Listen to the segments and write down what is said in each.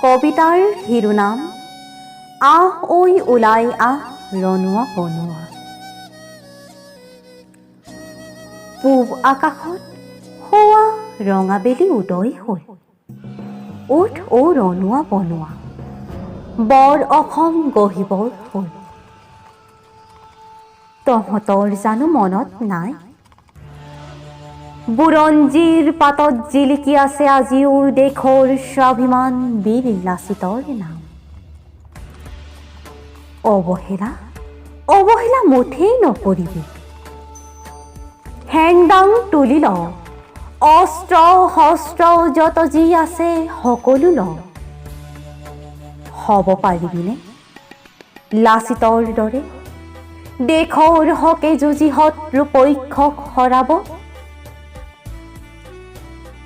কবিতাৰ শিৰোনাম: আহ ঐ ওলাই আহ ৰণুৱা বনুৱা। পূব আকাশত সৌৱা ৰঙাবেলি উদয় হ'ল। উঠ অ ৰণুৱা বনুৱা, বৰ অসম গঢ়িবৰ হ'ল। তহঁতৰ জানো মনত নাই, বুৰঞ্জীৰ পাতত জিলিকি আছে আজিও দেশৰ স্বাভিমান বীৰ লাচিতৰ নাম। অৱহেলা, অৱহেলা মুঠেই নকৰিবি। হেংদাং তুলি ল, অস্ত্ৰ শস্ত্ৰ যত যি আছে সকলো ল। হ'ব পাৰিবিনে লাচিতৰ দৰে দেশৰ হকে যুঁজি শত্ৰু পক্ষক হৰাব?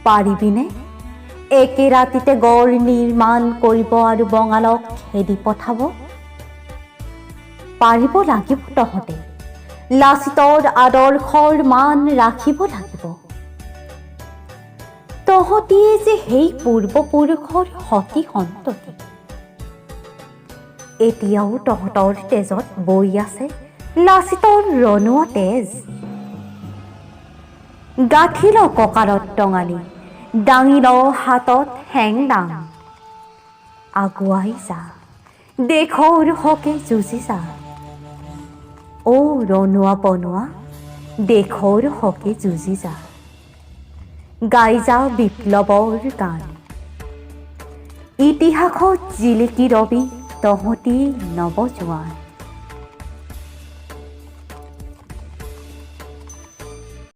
পাৰিবিনে একে ৰাতিতে গড় নিৰ্মাণ কৰিব আৰু বঙালক খেদি পঠাব? পাৰিব লাগিব তহঁতে। লাচিতৰ আদৰ্শৰ মান ৰাখিব লাগিব। তহঁতিয়ে যে সেই পূৰ্বপুৰুষৰ সতি সন্ততি। এতিয়াও তহঁতৰ তেজত বৈ আছে লাচিতৰ ৰণুৱা তেজ। গাঁঠি ল কঁকালত টঙালি, দাঙি ল হাতত হেংদাং, আগুৱাই যা, দেশৰ হকে যুঁজি যা। অ' ৰণুৱা বনুৱা, দেশৰ হকে যুঁজি যা, গাই যা বিপ্লৱৰ গান। ইতিহাসত জিলিকি ৰবি তহঁতি নৱজোৱান।